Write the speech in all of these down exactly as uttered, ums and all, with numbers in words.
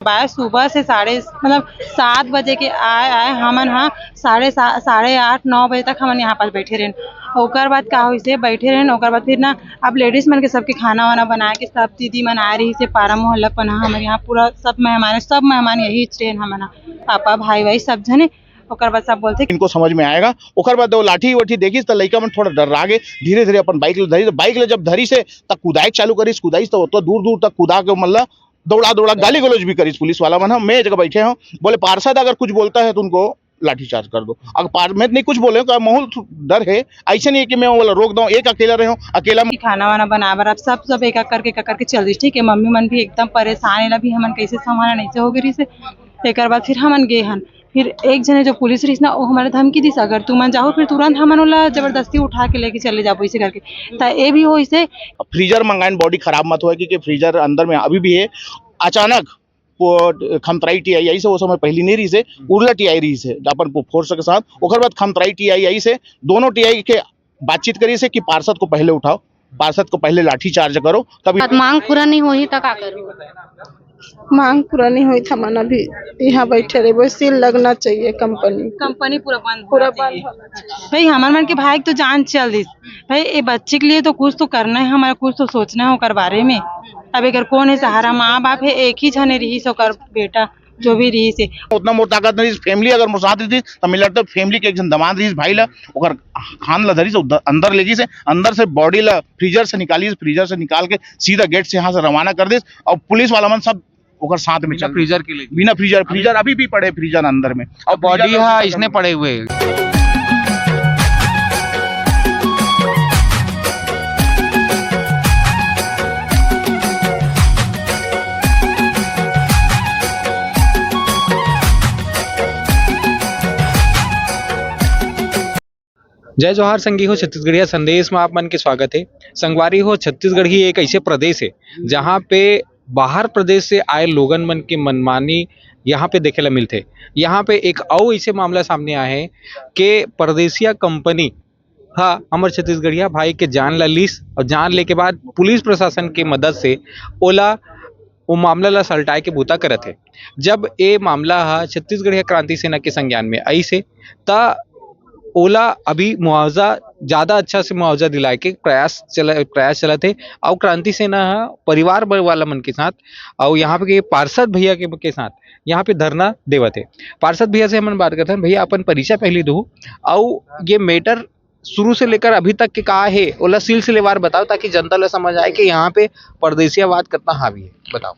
बाय सुबह से साढ़े, मतलब, सात बजे के आए आए हमन ह साढ़े सा-, साढ़े आठ, नौ बजे तक हमन यहाँ पास बैठे रहेन। ओकर बाद का होइसे, बैठे रहेन, ओकर बाद फिर ना, अब लेडीज मन के सबके खाना वाना बना के सब दीदी मन आए रहिसे, पारा मोहल्ला पना हमर यहाँ पूरा सब मेहमान, सब मेहमान यही रहेन हमन ह, पापा, भाई, भाई सब झने। ओकर बाद सब बोलथे कि इनको समझ में आएगा। ओकर बाद वो लाठी वाठी देखिस त लइका मन थोड़ा डर्रा गे, धीरे धीरे अपन बाइक ल धरिस। बाइक ल जब धरिस हे त कुदाए चालू करिस, कुदाइस त ओतका दूर दूर तक कुदा के मतलब दौड़ा दौड़ा गाली गलौज भी करिस पुलिस वाला मन ह। मैं जगह बैठे हूँ, बोले पार्षद अगर कुछ बोलता है तो उनको लाठी चार्ज कर दो। अगर पार मैं नहीं कुछ बोले का माहौल थो-, डर है, ऐसे नहीं है कि मैं वो वाला रोक दूँ, एक अकेला रहे हूँ, अकेला में कि खाना वाना बना बर अब सब सब एक एक करके एक एक करके चल दिस। ठीक है, मम्मी मन भी एकदम परेशान, एला भी हमन कैसे संभालन, ऐसे हो गए रहिसे। एकर बाद फिर हमन गे हन, फिर एक जने जो पुलिस रहिस ना, वो हमारे धमकी दिस, अगर तुमन जाहू फिर तुरंत हमन ओला जबरदस्ती उठा के लेके चले जाबो, इसे करके। त ये भी हो इसे। फ्रीजर मंगाइन, बॉडी खराब मत होए, क्योंकि फ्रीजर अंदर में अभी भी है। अचानक वो खमतराई टीआई आई से, वो समय पहली नहीं रहिसे, उर्ला टीआई रहिसे, अपन को फोर्स के साथ। ओकर बाद खमतराई टीआई आई से, दोनों टीआई के बातचीत करिसे कि पार्षद को पहले उठाओ, पार्षद को पहले लाठी चार्ज करो, तभी बात मांग पूरा नहीं होही त का करू? मांग पूरा नहीं होही त हमन अभी यहाँ बैठे रहे, सील लगना चाहिए कंपनी। कंपनी पूरा बंद पूरा होना बंद चाहिए। होना चाहिए। भाई, हमारे मन के भाई तो जान चल दिस। भाई, ये बच्चे के लिए तो कुछ तो करना है, हमारा कुछ तो सोचना है ओकर बारे में। अब एकर कौन है सहारा? माँ बाप है, एक ही झने रहिस ओकर बेटा, जो भी रहिस हे। उतना मोर ताकत नहीं, फैमिली अगर मोर साथ रहिस, त मिलर तो फैमिली के एक जन दमांद रहिस, भाई ला, ओकर खान ला धरिस, उध-, अंदर लेगिस हे, अंदर से बॉडी ला फ्रीजर से निकालिस, फ्रीजर से निकाल के सीधा गेट से यहाँ से रवाना कर दिस। और पुलिस वाला मन सब ओकर साथ में बिना चल फ्रीजर के लेके? बिना फ्रीजर, अभी फ्रीजर अभी भी पड़े फ्रीजर अंदर में। और बॉडी फ्रीजर हा इसने पड़े हुए। जय जोहार संगी हो, छत्तीसगढ़िया संदेश में आप मन के स्वागत है। संगवारी हो, छत्तीसगढ़ ही एक ऐसे प्रदेश है जहाँ पे बाहर प्रदेश से आए लोगन मन के मनमानी यहाँ पे देखे ला मिलथे। यहाँ पे एक अउ ऐसे मामला सामने आए है कि परदेसिया कंपनी हा हमर छत्तीसगढ़िया भाई के जान ला लीस और जान लेके बाद पुलिस प्रशासन के मदद से ओला, वो मामला ला सलटाए के बूता करत हे। जब ए मामला हा छत्तीसगढ़िया क्रांति सेना के संज्ञान में आइस हे, त ओला अभी मुआवजा, ज्यादा अच्छा से मुआवजा दिलाए के प्रयास चला, प्रयास चलत हे। अउ क्रांति सेना हा परिवार बर-, वाला मन के साथ, अउ यहाँ पे के पार्षद भैया के, के साथ यहाँ पे धरना देवत हे। पार्षद भैया से हमन बात करथन, भैया अपन परिचय पहले दो, अउ ये मैटर शुरू से लेकर अभी तक के का हे, ओला सिलसिलेवार बताओ, ताकि जनता ला समझ आए कि यहाँ पे परदेसियावाद कितना हावी है। बताओ।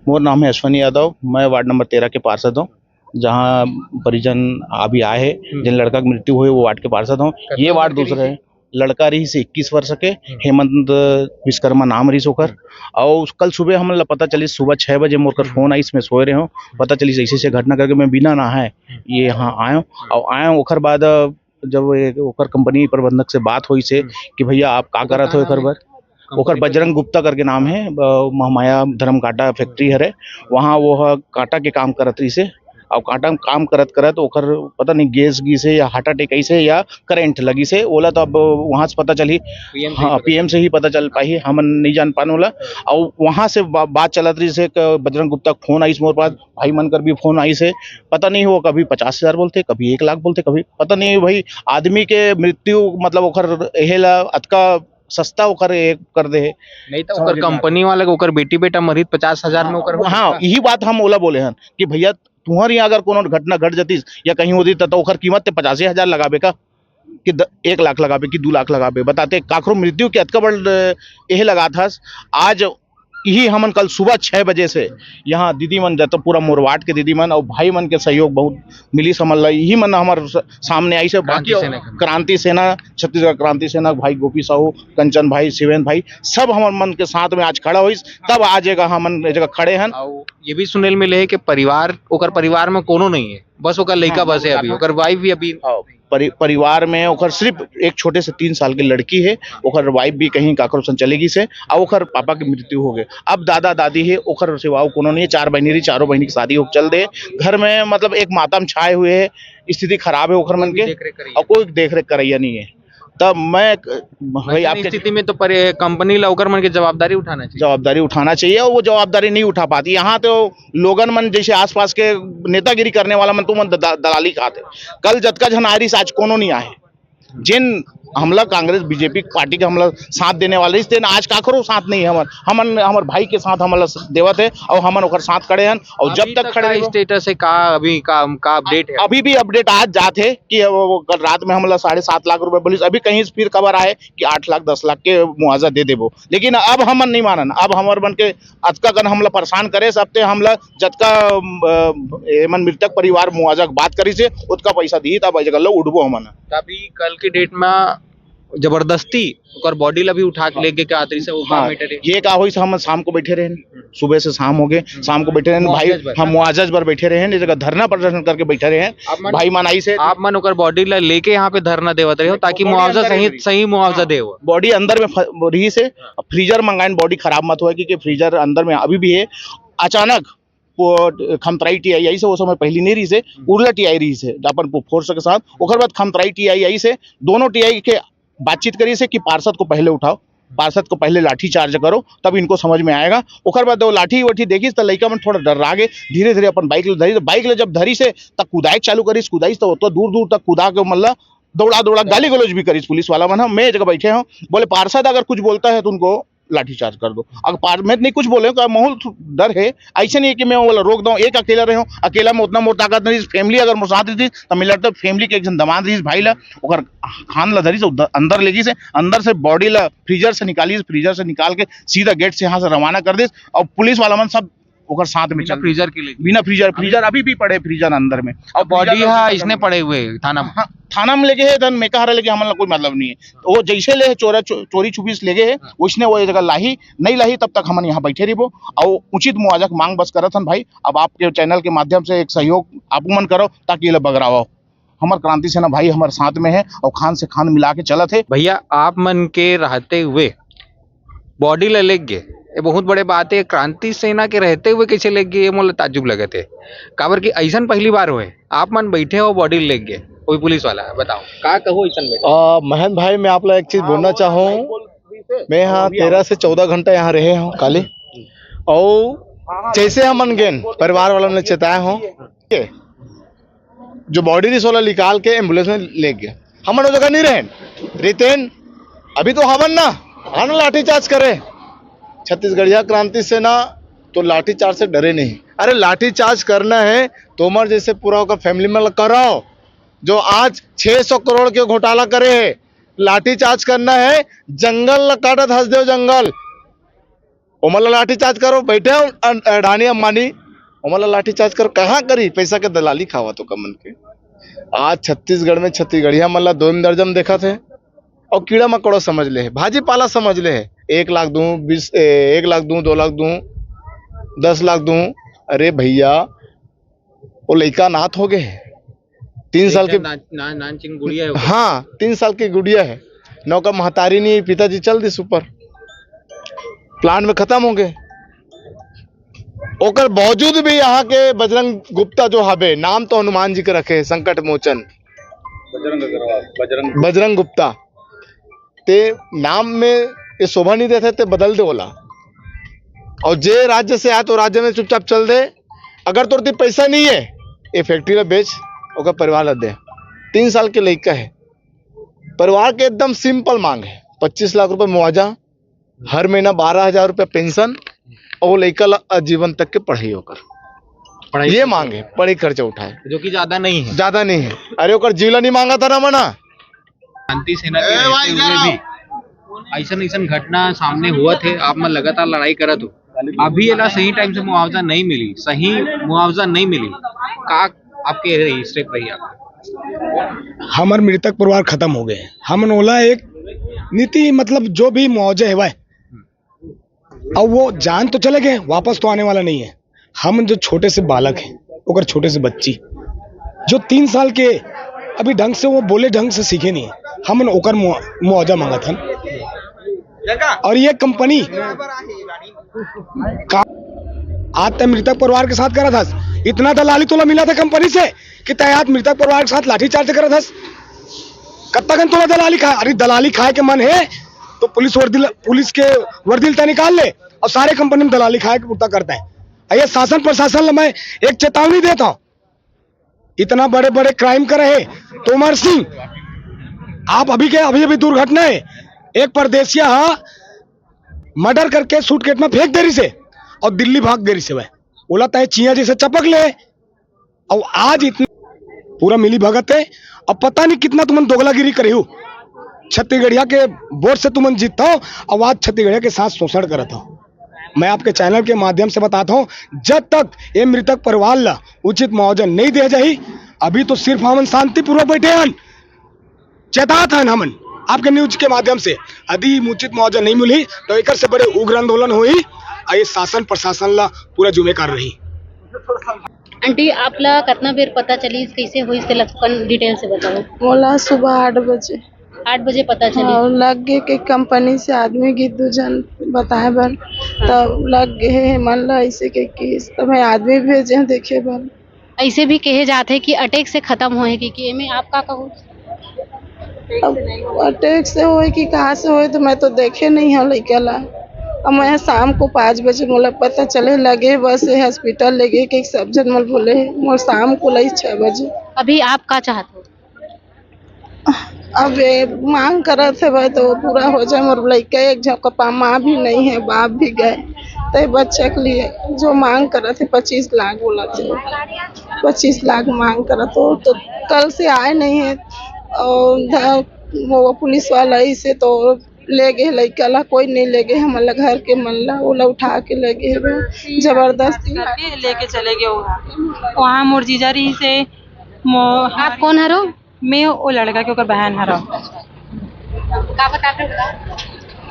मोर नाम है अश्विनी यादव, मैं वार्ड नंबर तेरह के पार्षद हूँ, जहाँ परिजन अभी आए हैं, हम्म। जिन लड़का की मृत्यु हुई, वो वार्ड के पार्षद हूँ। ये वार्ड दूसरा है। लड़का रहिस इक्कीस वर्ष के, हम्म। हेमंत विश्वकर्मा नाम रहिस ओकर। हम्म। और कल सुबह हमन ला पता चलिस, सुबह छः बजे मोर कर हम्म। फोन आइस, मैं सोए रहे हूँ, पता चलिस ऐसे ऐसे घटना करके मैं बिना नहाए हम्म। ये यहाँ आयो। और आयो ओकर बाद जब ये ओकर कंपनी प्रबंधक से बात होइस हे हम्म। कि भैया आप का करत हो एकर बर? ओकर बजरंग गुप्ता करके नाम है, अ, महामाया धर्म कांटा फैक्ट्री हरे, वहाँ वो ह कांटा के काम करत रहिस हे। और कांटा में काम करत करत ओकर पता नहीं गैस गिस हे या हार्ट अटैक आइस हे या करंट लगिस हे, ओला तो अब वहाँ से पता चलही। पीएम से ही हाँ, पता पीएम से ही पता चल पाही, हमन नहीं जान पान ओला। और वहाँ से बा-, बात चलत रहिस हे, एक बजरंग गुप्ता के फोन आइस मोर पास, भाई मन कर भी फोन आइस हे, पता नहीं वो कभी पचास हजार बोलते, कभी एक लाख बोलते, कभी पता नहीं भाई। आदमी के मृत्यु मतलब ओकर एहेला अतका सस्ता ओकर एक कर दे हे। नहीं तो समझ ओकर में कंपनी वाला के ओकर बेटी बेटा मरित पचास हजार में ओकर हो हाँ, सकता। यही बात हम ओला बोले हन कि भैया तुहर यहाँ अगर कोनो घटना घट जतिस या कहीं होती त, त ओकर कीमत ते पचासे हजार लगाबे का कि द-, एक लाख लगाबे कि दू लाख लगाबे? बताते काकरो मृत्यु के अतका बड़, अ, एहे लगात हस। आज यही हमन कल सुबह छः बजे से यहाँ दीदी मन जत पूरा मोर वार्ड के दीदी मन और भाई मन के सहयोग बहुत मिलिस हमन ला। यही मन हमर स-, सामने आइस हे। बाकी क्रांति सेना के। क्रांति सेना, छत्तीसगढ़ क्रांति सेना, भाई गोपी साहू, कंचन भाई, शिवेंद्र भाई, सब हमर मन के साथ में आज खड़ा होइस, तब आज जगह हमन ए जगह खड़े हन। और ये भी सुने ल मिले है कि परिवार, ओकर परिवार में कोनो नहीं है, बस ओकर लइका हाँ, बस है अभी, ओकर वाइफ भी अभी हाँ, परि-, परिवार में ओकर सिर्फ एक छोटे से तीन साल के लड़की है, ओकर वाइफ भी कहीं काकरो संग चले गिस हे, और ओकर पापा की मृत्यु हो गए। अब दादा दादी है, ओकर सिवा कोनो नहीं है, चार बहनी रही, चारों बहनी की शादी हो चल दे। घर में मतलब एक मातम छाए हुए है, स्थिति खराब है ओकर मन के, देख रेख करइया। और कोई देख रेख करइया नहीं है। तब मैं, भाई, अइसन आपके स्थिति में तो परे-, कंपनी ला ओकर मन के जवाबदारी उठाना चाहिए। जवाबदारी उठाना चाहिए, और वो जवाबदारी नहीं उठा पाती। यहाँ तो लोगन मन जैसे आसपास के नेतागिरी करने वाला मन, तो मन द-, द-, दलाली खाते। कल जतका झन आए रहिस, आज कोनो नहीं आए। जिन हमला कांग्रेस बीजेपी पार्टी के हमला साथ देने वाले रहिस, तेन आज काकरो साथ नहीं है। हमन, हमन हमर भाई के साथ हमला देवत है और हमन ओकर साथ खड़े हन और जब अभी तक तक खड़े का रहिबो। स्टेटस है, का अभी का, का अपडेट है? अभी भी अपडेट आज जात है कि वो, वो कल रात में हमला साढ़े सात लाख रुपए बोलिस, अभी कहीं से फिर खबर आए कि आठ लाख दस लाख के मुआवजा दे देबो, लेकिन अब हमन नहीं मानन। अब हमर मन के अतका कन हमला परेशान करे, सब ते हमला जतका, अम, अ, एमन मृतक परिवार मुआवजा के बात करिस हे, ओतका पैसा दिही, तब ए जगह ले उठबो हमन। तभी कल के डेट में जबरदस्ती ओकर बॉडी ला भी उठा के लेगे के आत रहिस हे, वो का हाँ, मैटर हे? ये का होइस, हमन शाम को बैठे रहेन, सुबह से शाम हो गए, शाम को बैठे रहेन भाई, मुआवजा बर। हम मुआवजा बर बैठे रहेन, ये जगह धरना प्रदर्शन करके बैठे रहेन। आप मन, भाई मन आइस हे। आप मन ओकर बॉडी ला लेके यहाँ पे धरना देवत रहे हो ताकि बॉडी मुआवजा अंदर सही, में रही। सही मुआवजा हाँ। दे वो। बॉडी अंदर में फ-, रहिस हे, फ्रीजर मंगाएन, बॉडी खराब मत होए, क्योंकि फ्रीजर अंदर में अभी भी हे। अचानक वो खमतराई टीआई आइस हे, वो समय पहली नहीं रहिस हे, उर्ला टीआई रहिस हे, अपन फोर्स के साथ। ओकर बाद खमतराई टीआई आइस हे, दोनों टीआई के बातचीत करिस हे कि पार्षद को पहले उठाओ, पार्षद को पहले लाठी चार्ज करो, तब इनको समझ में आएगा। ओकर बाद वो लाठी वाठी देखिस त लइका मन थोड़ा डर्रा गे, धीरे धीरे अपन बाइक ले धरिस, बाइक ले जब धरिस हे त कुदाए चालू करिस, कुदाइस त ओतो दूर दूर तक कुदा के मतलब दौड़ा दौड़ा गाली गलौज भी करिस पुलिस वाला मन ह। मैं ए जगह बैठे हूँ, बोले पार्षद अगर कुछ बोलता है तो उनको लाठी चार्ज कर दो। अगर पार-, मैं नहीं कुछ बोले हूँ, माहौल थो-, डर है, ऐसे नहीं है कि मैं वो रोक दूँ, एक अकेला रहे हूँ, अकेला में उतना मोर ताकत नहीं, फैमिली अगर मोर साथ रहिस त मैं लड़ता, फैमिली के एक जन दमाद रहिस भाई ला, ओकर कान ला धरिस, उ द-, अंदर लेगिस हे, अंदर से बॉडी ला फ्रीजर से निकालिस, फ्रीजर से निकाल के सीधा गेट से यहाँ से रवाना कर दिस और पुलिस वाला मन सब ओकर साथ में बिना चल फ्रीजर के लेके? बिना फ्रीजर, अभी फ्रीजर अभी भी पड़े फ्रीजर अंदर में। और बॉडी फ्रीजर हा अभी इसने पड़े हुए थाना में? हाँ, थाना में लेगे हे, धन में कहा रहे, लेकिन हमन ला कोई मतलब नहीं है। तो वो जैसे ले चोरा, चो-, चोरी छुपी से लेगे हे, हाँ। उसने वो जगह लाही, नहीं लाही, तब तक हमन यहाँ बैठे रहिबो और उचित मुआवजा के मांग बस करत हन भाई। अब आपके चैनल के माध्यम से एक सहयोग आप मन करो ताकि ये ला बगरावा हो। हमर क्रांति सेना भाई हमर साथ में है और खान से खान मिला के चलत है। भैया, आप मन के रहते हुए बॉडी ला लेग गे, ये बहुत बड़े बात है। क्रांति सेना के रहते हुए कैसे लेग गे, ये मोला ताज्जुब लगत है, काबर कि अइसन पहली बार होए, आप मन बैठे हो, बॉडी लेग गे, कोई पुलिस वाला, बताओ, का कहो अइसन में? अ, महंत भाई, मैं आप ला एक चीज बोलना चाहूँ, मैं यहाँ तेरह से चौदह घंटा यहाँ रहे हूँ काली, और जैसे हमन गेन, परिवार वाला ने चेताए हूँ, जो बॉडी रहिस ओला निकाल के एम्बुलेंस में ले गए। हमन ओ जगह नहीं रहेन, रितेन, अभी तो हमन ना, हमन लाठी चार्ज करे। छत्तीसगढ़िया क्रांति सेना तो लाठी चार्ज से डरे नहीं। अरे लाठी चार्ज करना है तो ओमर जैसे पूरा ओकर फैमिली में कराओ, जो आज छह सौ करोड़ के घोटाला करे है, लाठी चार्ज करना है, जंगल ला काटत हंसदेव जंगल। ओमन ला लाठी चार्ज करो, बैठे हो अन-, अडानी अंबानी, ओमन ला लाठी चार्ज करो, कहाँ करी? पैसा के दलाली खावत हो कमन के। आज छत्तीसगढ़ में छत्तीसगढ़िया मन ला दो दर्जन देखत हे और कीड़ा मकोड़ा समझ ले हे, भाजी पाला समझ ले हे। एक लाख दूं, बीस, ए, एक लाख दूं, दो लाख दूं, दस लाख दूं। अरे भैया, वो लइका अनाथ हो गए हे। तीन साल के ना-, ना-, नानचिन गुड़िया है वो। हाँ, तीन साल की गुड़िया है, ना ओकर महतारी नहीं, पिताजी चल दिस ऊपर, प्लांट में खत्म हो गए। ओकर बावजूद भी यहाँ के बजरंग गुप्ता जो हबे, नाम तो हनुमान जी के रखे, संकट मोचन बजरंग अग्रवाल, बजरंग बजरंग गुप्ता, ते नाम में ये शोभा नहीं देते, ते बदल दे ओला। और जे राज्य से आए तो राज्य में चुपचाप चल दे। अगर तोर ती पैसा नहीं है, ये फैक्ट्री ला बेच, ओकर परिवार ला दे। तीन साल के लइका है, परिवार के एकदम सिंपल मांग है, पच्चीस लाख रुपए मुआवजा, हर महीना बारह हजार रुपए पेंशन, और वो लइका ला आजीवन तक के पढ़ाई ओकर। पढ़ाई ये खर्चा। मांग है, पढ़ाई खर्चा उठाए। जो कि ज्यादा नहीं है। ज्यादा नहीं है। अरे ओकर जीव ला नहीं मांगा था ना मना। शांति सेना के रहते हुए भी अइसन, अइसन घटना सामने हुआ थे, आप मन लगातार लड़ाई करत हो, अभी एला सही टाइम से मुआवजा नहीं मिली, सही मुआवजा नहीं मिली, का आपके रही, स्टेप रही आपका? हमर मृतक परिवार खत्म हो गए, हमन ओला एक नीति, मतलब जो भी मुआवजा हेवय, अब वो जान तो चले गए, वापस तो आने वाला नहीं है। हम जो छोटे से बालक हैं, ओकर छोटे से बच्ची, जो तीन साल के, अभी ढंग से वो बोले, ढंग से सीखे नहीं, हमन ओकर मुआ-, मुआवजा मांगत हन। और ये कंपनी का, आज तक मृतक परिवार के साथ करत हस, इतना दलाली तोला मिला था कंपनी से कि तय आज मृतक परिवार के साथ लाठीचार्ज करत हस। कत्ता कन तोला दलाली खाए? अरे, दलाली खाए के मन हे तो पुलिस वर्दी ल-, पुलिस के वर्दी ल तैं निकाल ले, अउ सारे कंपनी में दलाली खाए के कुत्ता करता है। अउ ये शासन प्रशासन ल मैं एक चेतावनी देता हूँ, इतना बड़े बड़े क्राइम करे हे तोमर सिंह, आप अभी के अभी अभी दुर्घटना है, एक परदेसिया हा मर्डर करके सूटकेस में फेंक दे रहिस हे अउ दिल्ली भाग दे रहिस हे। वह ओला तय चिया जैसे चपक ले, अउ आज इतना पूरा मिली भगत है। अब पता नहीं कितना तुमन दोगलागिरी करे हो, छत्तीसगढ़िया के वोट से तुमन जीतता हो, अउ आज छत्तीसगढ़िया के साथ शोषण करत हो। मैं आपके चैनल के माध्यम से बताता हूँ, जब तक ये मृतक परिवार ला उचित मुआवजा नहीं दिया जाही, अभी तो सिर्फ हमन शांतिपूर्वक बैठे हन, चेतात हन हमन आपके न्यूज के माध्यम से, यदि उचित मुआवजा नहीं मिली तो एकर से बड़े उग्र आंदोलन होही। अउ ये शासन प्रशासन ला पूरा जिम्मेदार रही। आंटी, आप ला कितना बेर पता चली, कैसे हुई, इसके लक्षण डिटेल से बताओ। मोला सुबह आठ बजे। आठ बजे पता चली। हाँ, लग गे के कंपनी से आदमी गे दू झन बताए बर, तब लग गे हे मन ला ऐसे के केस, तब मैं आदमी भेजे हूँ देखे बर। ऐसे भी कहे जाते कि अटैक से खत्म होए कि, कि एमे आप का कहो? अब अटैक से होए कि कहाँ से होए, तो मैं तो देखे नहीं हूँ लइका ला। अब मैं शाम को पाँच बजे मोला पता चले लगे बस ये हॉस्पिटल ले गे के सब झन मोला बोले, मोर शाम को लाई छः बजे। अभी आप का चाहत हो? अब ये मांग करत हे भाई, तो पूरा हो जाए। मोर लइका एक झन का पा-, माँ भी नहीं है, बाप भी गए, तो ये बच्चे के लिए जो मांग करत हे पच्चीस लाख बोलत हे, पच्चीस लाख मांग करत हो, तो कल से आए नहीं है। और ध-, वो पुलिस वाला इसे तो ले गए लइका ला, कोई नहीं ले गए हमला, घर के मन ला, ओला उठा के ले गए हे जबरदस्ती। करके लेके चले गए वहाँ। वहाँ मोर जीजा रहिस हे, मो-, आप कौन हरो? मैं वो लड़का के ओकर बहन हरव। का बताते हो?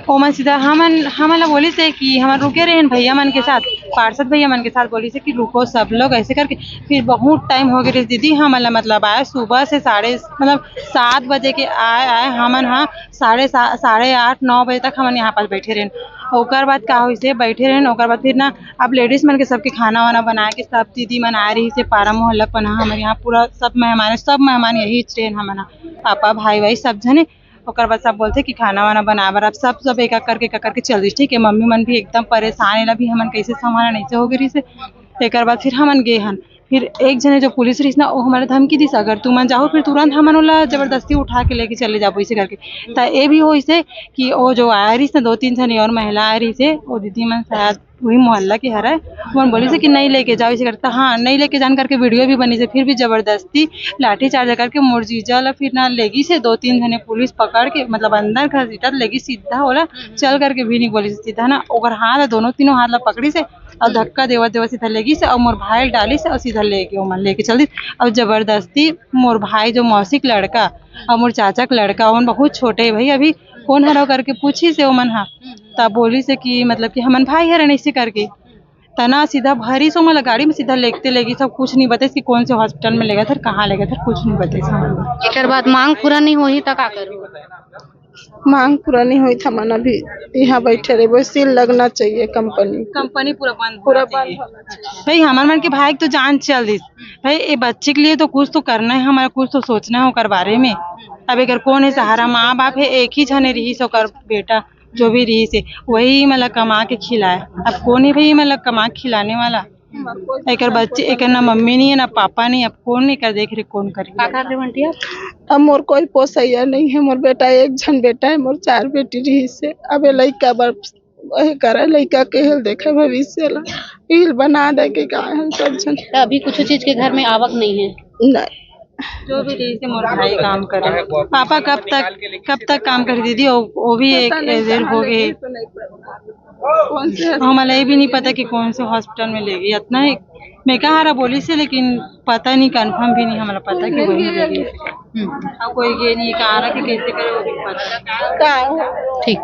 ओमन सीधा हमन, हमन ला बोलिस हे कि हमन रुके रहेन भैया मन के साथ, पार्षद भैया मन के साथ बोलिस हे कि रुको सब लोग ऐसे करके। फिर बहुत टाइम हो गए रहिस दीदी, हमन ला मतलब आए सुबह से साढ़े, मतलब सात बजे के आए, आए हमन हा साढ़े सा-, साढ़े आठ नौ बजे तक हमन यहाँ पास बैठे रहेन। ओकर बाद का होइस हे, बैठे रहेन, ओकर बाद फिर ना अब लेडीज मन के सबके खाना वाना बना के सब दीदी मन आए रहिस हे, पारा मोहल्ला के मन हा, हमर यहाँ पूरा सब मेहमान, सब मेहमान यही रहेन हमन हा, पापा भाई भाई सब झने। ओकर बाद सब बोलथे कि खाना वाना बना बर, अब सब सब एक एक करके एक एक करके चल दिस, ठीक है। मम्मी मन भी एकदम परेशान, एला भी हमन कैसे संभालन, ऐसे हो गए रहिस हे। एकर बाद फिर हमन गे हन, फिर एक झने जो पुलिस रहिस ना, वो हमला धमकी दिस, अगर तुमन जाहू फिर तुरंत हमन ओला जबरदस्ती उठा के लेके चले जाबो, ऐसे करके। त ये भी होइस हे कि वो जो आए रहिस ना, दो तीन झने और महिला आए रहिस हे, वो दीदी मन शायद वही मोहल्ला के हरय, मन बोलिस हे कि नहीं लेके जाओ, ऐसे करके। हाँ, नहीं लेके जान करके वीडियो भी बनिस हे, फिर भी जबरदस्ती लाठी चार्ज करके मोर जीजा ला फिर ना लेगिस हे, दो तीन झने पुलिस पकड़ के मतलब अंदर घसीटत लेगिस सीधा ओला, चल करके भी नहीं बोलिस हे सीधा ना, ओकर हाथ, दोनों तीनों हाथ ला पकड़िस हे और धक्का देवत देवत सीधा लेगिस हे और मोर भाई ला डालिस हे और सीधा लेके ओमन लेके चल दिस। और जबरदस्ती मोर भाई जो मौसी के लड़का और मोर चाचा के लड़का, ओमन बहुत छोटे हे भाई, अभी कौन हरव करके पूछिस हे ओमन हा, तब बोलिस हे कि मतलब कि हमन भाई हरन ऐसे करके। तना सीधा भरिस ओमन ला गाड़ी में सीधा लेगते लेगिस, सब कुछ नहीं बतेस कि कौन से हॉस्पिटल में लेगथे, कहाँ लेगथे, कुछ नहीं बतेस हमन ला। एकर बाद मांग पूरा नहीं होही त का करहू? मांग पूरा नहीं होही त हमन अभी यहाँ बैठे रहिबो, सील लगना चाहिए कंपनी। कंपनी पूरा बंद पूरा होना बंद चाहिए। होना चाहिए। भाई, हमर मन के भाई के तो जान चल दिस। भाई, ये बच्चे के लिए तो कुछ तो करना है हमारा, कुछ तो सोचना है ओकर बारे में। अब एकर कौन है सहारा? माँ बाप है, एक ही झने रहिस ओकर बेटा, जो भी रहिस हे, वही मतलब कमा के खिलाए। अब कौन है भाई मतलब कमा के खिलाने वाला? एकर बच्चे, एकर ना मम्मी नहीं है, ना पापा नहीं, अब कौन एकर देख रेख कौन करे? का कर रहे हो आंटी आप? अब मोर कोई पोसैया नहीं है, मोर बेटा एक झन बेटा है, मोर चार बेटी रहिस हे। अब ये लइका बर वही करे, लइका के हेल देखे भविष्य ला, रील बना दे के गाए हम सब झन। त अभी कुछ चीज के घर में आवक नहीं है? नहीं। जो भी रहिस हे मोर भाई काम करे। पापा कब तक, कब तक काम करे दीदी? वो, वो भी एक पता नहीं एजेड कहाँ हो गए। लेगी तो नहीं पता। कौन से हमला ये भी नहीं पता कि कौन से हॉस्पिटल में लेगी। इतना ही मैं कहा रहा बोलिस हे, लेकिन पता नहीं, कंफर्म भी नहीं हमला पता कि वही लेगी। हम्म। और कोई ये नहीं कहा रहा कि कैसे करे, वो भी पता नहीं। ठीक।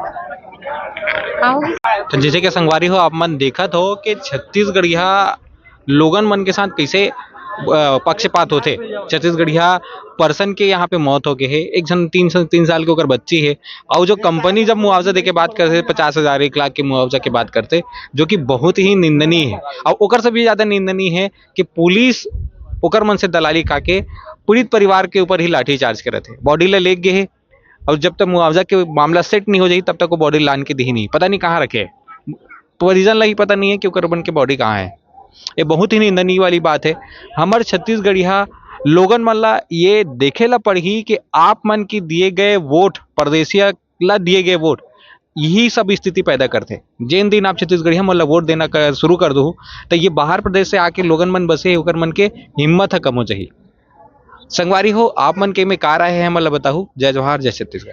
आओ। तो जैसे कि संगवारी हो, आप मन देखत हो कि छत्तीसगढ़िया लोगन मन के साथ कैसे, अ, पक्षपात होथे। छत्तीसगढ़िया पर्सन के यहाँ पे मौत हो गए हे, एक झन तीन सौ, तीन साल के ओकर बच्ची हे, और जो कंपनी जब मुआवजा दे के बात करथे, पचास हजार, एक लाख के मुआवजा के बात करथे, जो कि बहुत ही निंदनीय है। और ओकर से भी ज्यादा निंदनीय है कि पुलिस ओकर मन से दलाली खा के पीड़ित परिवार के ऊपर ही लाठी चार्ज करत हे, बॉडी ला लेग गे हे। और जब तक मुआवजा के मामला सेट नहीं हो जाही, तब तक वो बॉडी लान के दिही नहीं, पता नहीं कहाँ रखे हे। परिजन ला ही पता नहीं है कि ओकर मन के बॉडी कहाँ है। ये बहुत ही निंदनीय वाली बात है। हमर छत्तीसगढ़िया लोगन मन ला ये देखे ला पड़ही कि आप मन की दिए गए वोट, परदेसिया ला दिए गए वोट, यही सब स्थिति पैदा करथे। जेन दिन आप छत्तीसगढ़िया मन ला वोट देना कर, शुरू कर दो, तो ये बाहर प्रदेश से आके लोगन मन बसे हे, ओकर मन के हिम्मत ह कम हो जाही। संगवारी हो, आप मन के में का राय हे, हमन ला बताहू। जय जोहार, जय छत्तीसगढ़।